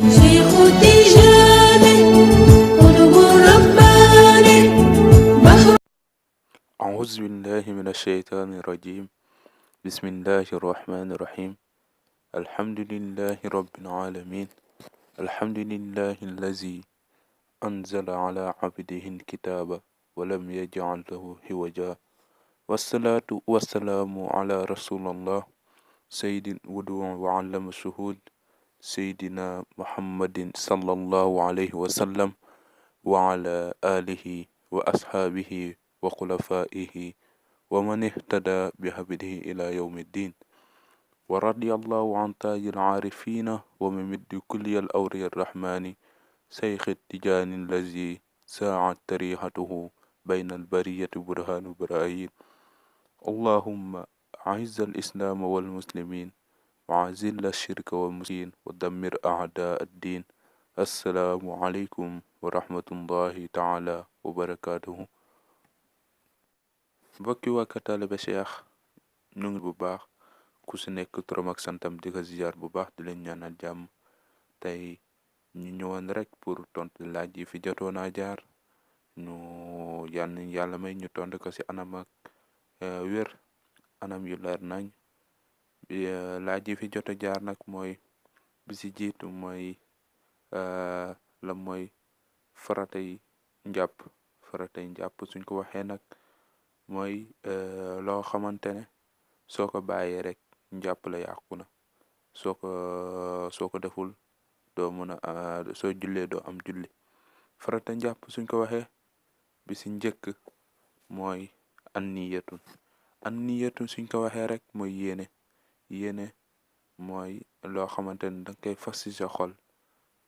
شيخ تجاني قطب رباني بحر. أعوذ بالله من الشيطان الرجيم. بسم الله الرحمن الرحيم. الحمد لله رب العالمين. الحمد لله الذي أنزل على عبده الكتاب ولم يجعل له عوجا. والصلاة والسلام على رسول الله سيد الودوع وعلم الشهود سيدنا محمد صلى الله عليه وسلم وعلى آله وأصحابه وخلفائه ومن اهتدى بهديه إلى يوم الدين. ورضي الله عن تاج العارفين وممد كل الأولياء الرحمن شيخ التجان الذي ساعت تريحته بين البرية برهان برائين. اللهم أعز الإسلام والمسلمين وأذل الشرك والمشركين ودمر أعداء الدين. السلام عليكم ورحمة الله تعالى وبركاته. mbokki waa taalibe Cheikh ñu ngi bu baax ku si nekk turam ak santam di ko ziar bu baax di leen ñaanal jàmm. tey ñu ñëwoon rek pour tontu laaj yi fi jotoon a jaar ñu yàlla may ñu tontu ko si anam ak wér anam yu leer nañ. laaj yi fi jot a jaar nag mooy bi si jiitu mooy la mooy faratay njàpp. faratay njàpp suñ ko waxee nag mooy loo xamante ne soo ko bàyyee rek njàpp la yàqu na. soo ko deful doo mën a soo jullee doo am julli. farata njàpp suñ ko waxee bi si njëkk mooy an niyatun suñ ko waxee rek mooy yéene mooy loo xamante ne danga koy fas ci sa xol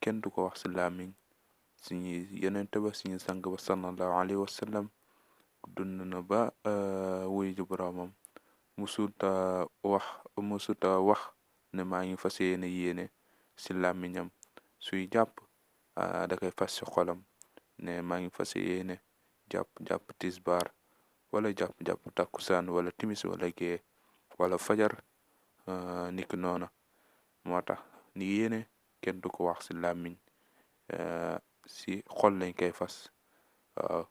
kenn du ko wax ci làmmiñ. suñu yonente ba suñu sang ba sallallahu alayhi wa sallam dund na ba wuy ji boroomam musuta wax ne maa ngi fas yéene ci làmmiñam. suy jàpp da koy fas ci xolam ne maa ngi fas yéene jàpp tisbaar wala jàpp takkusaan wala timis wala gee wala fajar niki noona. moo tax ni yéene kenn du ko wax ci làmmiñ ci xol lañ koy fas. waaw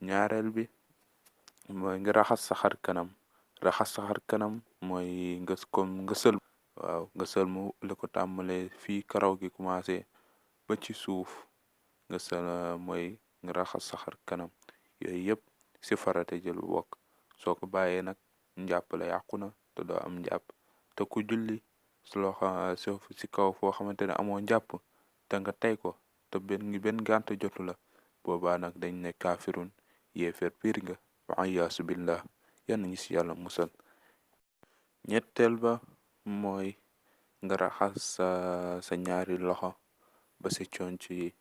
ñaareel bi mooy nga raxas sa xar kanam mooy nga sëlmu li ko tàmbalee fii karaw gi commencé ba ci suuf mooy nga raxas sa xar kanam. yooyu yëpp ci farate jël bokk. soo ko bàyyee nag njàpp la yàqu na te doo am njàpp. te ku julli ci kaw foo xamante ne amoo njàpp te nga tey ko te benn gànt jotu la boobaa nag dañ ne kaafirun yéeféer piir nga wa ayaasu billah yan nañu ci yàlla musal. ñetteel ba mooy nga raxas sa ñaari loxo ba ci conc yi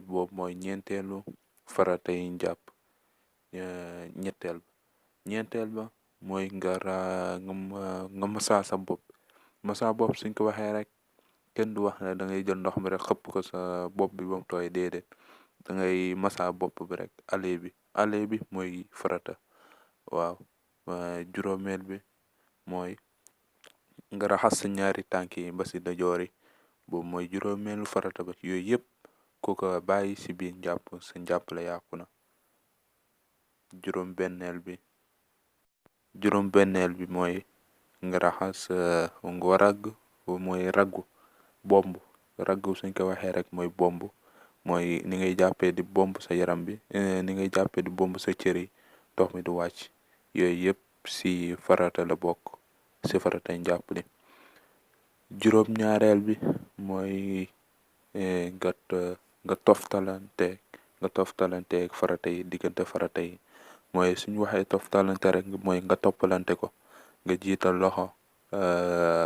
boobu mooy ñeenteelu farata yi njàpp. ñeenteel ba mooy nga masaa sa bopp. masaa bopp suñ ko waxee rek kenn du wax ne da ngay jël ndox mi rek xëpp ko sa bopp bi ba mu tooy déedéet da ngay masaa bopp bi rek ale bi mooy farata. waaw juróomeel bi mooy nga raxas sa ñaari tànk yi ba ci dajoor yi boobu mooy juróomeelu farata ba. yooyu yëpp ku ko bàyyi ci biir njàpp sa njàpp la yàqu na. juróom benneel bi mooy nga raxas nga ragg mooy bomb suñ ko waxee rek mooy bomb mooy ni ngay jàppee di bomb sa yaram bi ni ngay jàppee di bomb sa cër yi ndox mi du wàcc. yooyu yëpp ci farata la bokk ci farata njàpp li. juróom ñaareel bi mooy nga toftalanteeg farata yi diggante farata yi. mooy suñu waxee toftalante rek mooy nga toppalante ko nga jiital loxo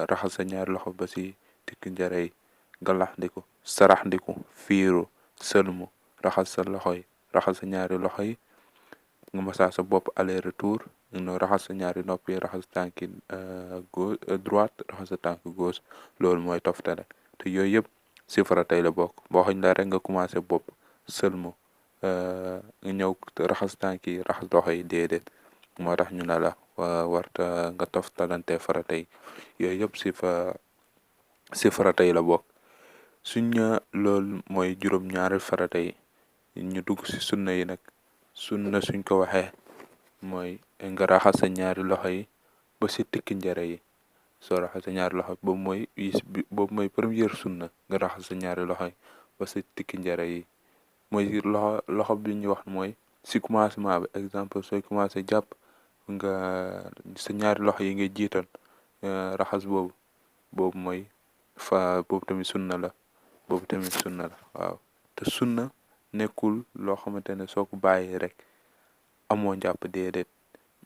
raxas sa ñaari loxo ba ci tikk njare yi galax ndiku sarax ndiku fiiru sëlmu raxas sa ñaari loxo yi nga masaa sa bopp aller retour raxas sa ñaari nopp yi raxas tànki droite raxas sa tànk gauche. loolu mooy toftale te yooyu yëpp ci faratay la bokk. boo xañ la rek nga commencé bopp sëlmu nga ñëw raxas tànk yi raxas loxo yi déedéet. moo tax ñu ne la warta nga toftalante farata yi. yooyu yëpp si farata yi la bokk. suñ loolu mooy juróom-ñaari farata yi. ñu dugg si sunna yi nag. sunna suñ ko waxee mooy nga raxas sa ñaari loxo yi ba si tikki njare yi. soo raxas sa ñaari loxo boobu mooy première sunna, nga raxas sa ñaari loxo yi ba si tikki njare yi. mooy loxo bi ñu wax mooy si commencement bi, exemple sooy commencé jàpp nga sa ñaari loxo yi nga jiital raxas boobu mooy boobu tamit sunna la. waaw. te sunna nekkul loo xamante ne soo ko bàyyee rek amoo njàpp, déedéet.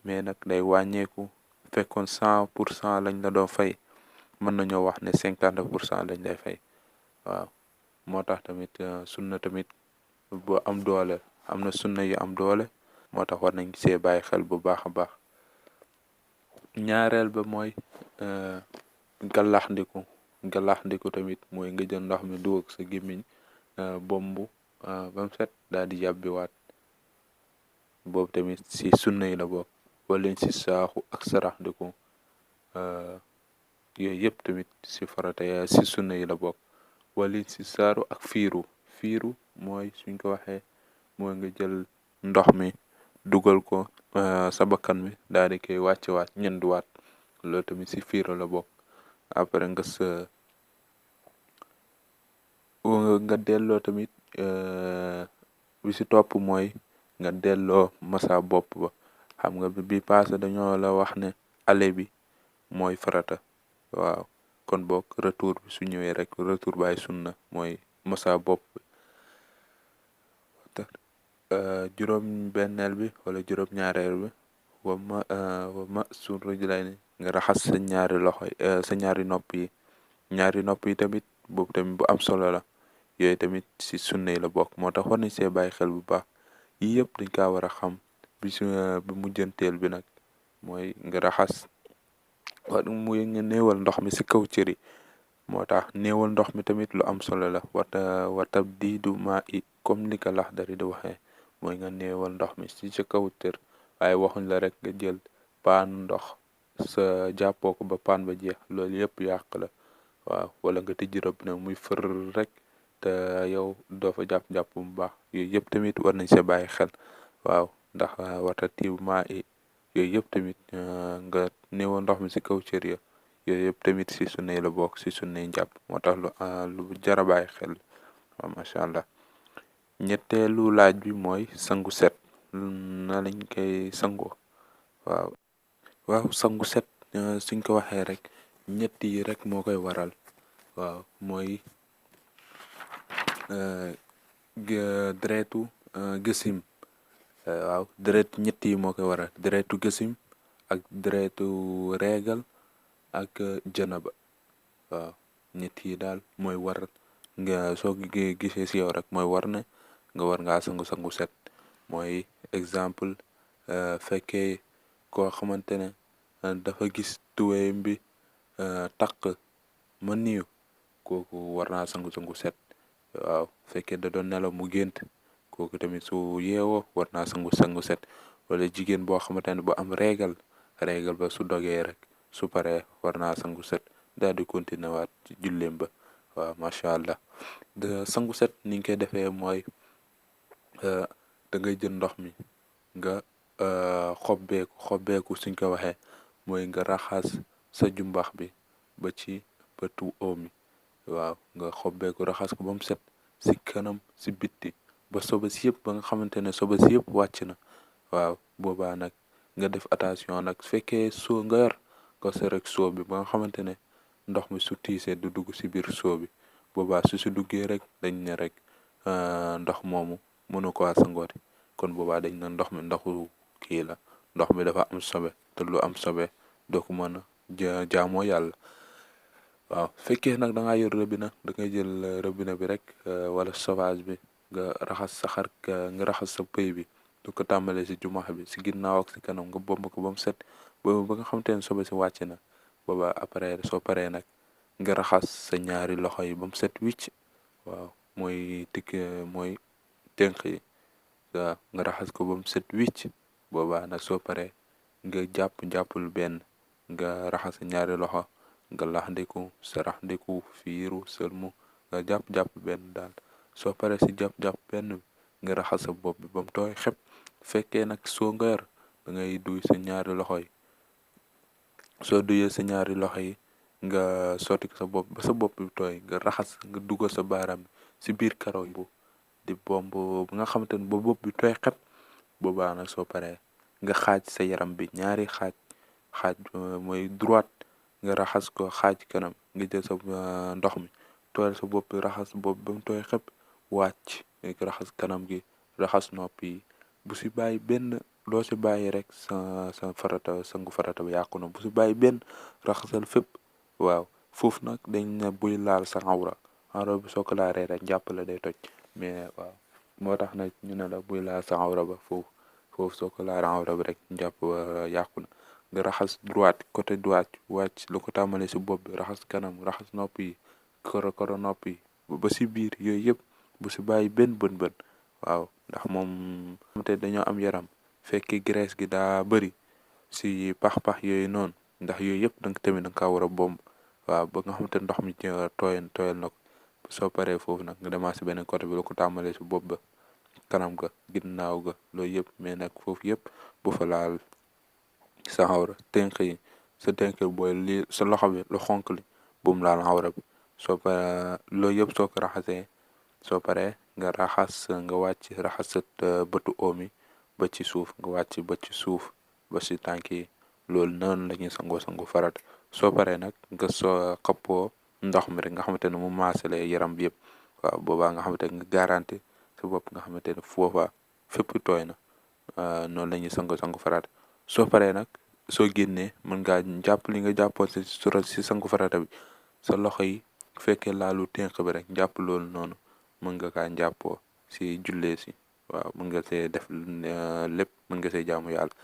mais nag day wàññeeku. fekkoon 100% lañ la doon fay, mën nañoo wax ne 50% lañ lay fay. waaw moo tax tamit sunna tamit bu am doole, am na sunna yu am doole. moo tax war nañ see bàyyi xel bu baax a baax. ñaareel ba mooy galaxndiku tamit mooy nga jël ndox mi dugal sa gémmiñ bombu ba mu set daal di yàbbiwaat. boobu tamit si sunna yi la bokk. wala si saaxu ak saraxndiku yooyu yëpp tamit si farata ya si sunna yi la bokk. wala si saaru ak fiiru mooy suñ ko waxee mooy nga jël ndox mi dugal ko sa bakkan mi daal di koy wàccewaat ñenduwaat. loolu tamit si fiiru la bokk. après nga delloo tamit bi si topp mooy nga delloo masa bopp ba. xam nga bi passé dañoo la wax ne ale bi mooy farata. waaw kon boog retour bi su ñëwee rek retour baay sunna mooy masa bopp bi. juróom benneel bi wala juróom ñaareel bi wa ma sun rajulay nga raxas sa ñaari loxo sa ñaari nopp yi. ñaari nopp yi tamit boobu tamit bu am solo la. yooyu tamit si sunna yi la bokk. moo tax war nañ see bàyyi xel bu baax. yii yëpp dañ kaa war a xam. bi mujjanteel bi nag mooy nga raxas muy nga néewal ndox mi si kaw cëri. moo tax néewal ndox mi tamit lu am solo la. watab diidu maa i comme li ko Laxdari di waxee mooy nga néewal ndox mi si sa kaw cër. waaye waxuñ la rek nga jël paan ndox sa jàppoo ko ba paan ba jeex, loolu yëpp yàq la. waaw wala nga tijji rob ne muy fër rek te yow doo fa jàpp bu baax. yooyu yëpp tamit war nañ see bàyyi xel. waaw ndax watatiibu maa i yooyu yëpp tamit nga néewal ndox mi si kaw cër ya. yooyu yëpp tamit si sunna yi la bokk, si sunna yi njàpp. moo tax lu jar a bàyyi xel. waaw macha allah. ñetteelu laaj bi mooy sangu set na lañ koy sangoo. waaw sangu set suñ ko waxee rek ñett yi rek moo koy waral. waaw mooy deretu gësim. waaw deret ñett yi moo koy waral. deretu gësim ak deretu reegal ak janaba. waaw ñett yi daal mooy war nga soo gisee si yow rek mooy war ne nga war ngaa sangu set. mooy exemple fekkee koo xamante ne dafa gis tuwéyam bi taq ma niiw, kooku war naa sangu set. waaw fekkee da doon nelaw mu gént, kooku tamit su yeewoo war naa sangu set. wala jigéen boo xamante ne bu am régal ba su dogee rek su paree war naa sangu set daal di continuer waat ci julleem ba. waaw macha allah. sangu set ni ñu koy defee mooy da ngay jël ndox mi nga xobbeeku suñ ko waxee mooy nga raxas sa jumbax bi ba ci bëtu oom yi. waaw nga xobbeeku raxas ko ba mu set si kanam si bitti ba sobe si yëpp, ba nga xamante ne sobe si yëpp wàcc na. waaw boobaa nag nga def attention nag su fekkee soo nga yor nga sa rek soo bi ba nga xamante ne ndox mi su tiisee du dugg si biir soo bi. boobaa su duggee rek dañ ne rek ndox moomu mënu ko sangooti. kon boobaa dañ ne ndox mi ndoxu kii la, ndox mi dafa am sobe te lu am sobe doo ko mën a jaamoo yàlla. waaw fekkee nag da ngaa yor robinet da ngay jël robinet bi rek wala sauvage bi nga raxas sa nga raxas sa pëy bi. du ko tàmbalee si jumax bi si ginnaaw ak si kanam nga bomb ko ba mu set boobu ba nga xamante ne sobe si wàcc na. booba après soo paree nag nga raxas sa ñaari loxo yi ba mu set wicc. waaw mooy tënk yi. waaw nga raxas ko ba mu set wicc. boobaa nag soo paree nga jàppul benn nga raxas sa ñaari loxo nga laxndiku saraxndiku fiiru sëlmu nga jàpp-jàpp benn daal soo paree si jàpp-jàpp benn bi nga raxas sa bopp bi ba mu tooy xep fekkee nag soo nga yor da ngay duy sa ñaari loxo yi soo duyee sa ñaari loxo yi nga sotti ko sa bopp ba sa bopp bi tooy nga raxas nga dugal sa baaraam bi si biir karaw bu di bomb ba nga xamante ne ba bopp bi tooy xep boobaa nag soo paree nga xaaj sa yaram bi ñaari xaaj mooy droite nga raxas ko xaaj kanam nga jël sa ndox mi tooyal sa bopp bi raxas bopp ba mu tooy xep wàcc nga raxas kanam gi raxas nopp yi bu si bàyyi benn loo si bàyyi rek sa farata sangu farata bi yàqu na bu si bàyyi benn raxasal fépp waaw foofu nag dañ ne buy laal sa awra bi soo ko laalee rek jàpp la day toj mais waaw moo tax nag ñu ne la buy laal sa awra ba foofu soo ko laalee awra bi rek jàpp yàqu na nga raxas droite côté droite wàcc lu ko tàmbalee si bopp bi raxas kanam raxas nopp yi koro nopp yi ba si biir yooyu yëpp bu si bàyyi benn bën waaw ndax moom te dañoo am yaram fekki graisse gi daa bëri si pax-pax yooyu noonu ndax yooyu yëpp danga tamit danga kaa war a bomb waaw ba nga xamante ndox mi tooyal na ko soo paree foofu nag nga demaat si beneen côté bi lu ko tàmbalee si bopp ba kanam ga ginnaaw ga loolu yëpp mais nag foofu yëpp bu fa laal sa awra tënk yi sa tënk booy li sa loxo bi lu xonk li bum laal awra bi soo paree loolu yëpp soo ko raxasee soo paree nga raxas nga wàcc raxas sa bëtu oom yi ba ci suuf nga wàcc ba ci suuf ba si tànk yi loolu noonu la ñuy sangu farata soo paree nag nga soo xappoo ndox mi rek nga xamante ne mu maasale yaram bi yëpp waaw boobaa nga xamante ne nga garanti sa bopp nga xamante ne foofa fépp tooy na noonu la ñuy sangu farata soo paree nag soo génnee mën ngaa jàpp li nga jàppoon si sangu farata bi sa loxo yi fekkee laalu tënk bi rek jàpp loolu noonu mën nga kaa jàppoo si jullee si waaw mën nga see def lépp mën nga see jaamu yàlla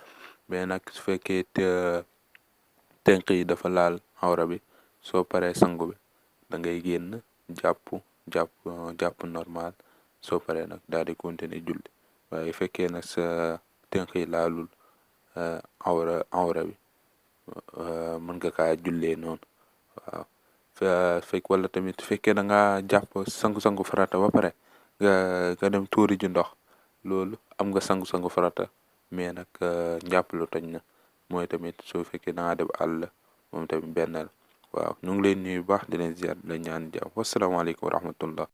mais nag su fekkee tënk yi dafa laal awra bi soo paree sangu bi da ngay génn jàpp normal soo paree nag daal di continuer julli waaye fekkee nag sa tënk yi laalul awra bi mën nga kaa jullee noonu waaw wala tamit fekkee da nga jàpp sangu farata ba pare nga dem tuuri ji ndox loolu am nga sangu farata mais nag njàpp lu toj na mooy tamit soo fekkee da nga dem àll moom tamit benn la waaw ñu ngi leen nuyu bu baax di leen ziar di leen ñaan jàmm wasalaamaaleykum wa rahmatullah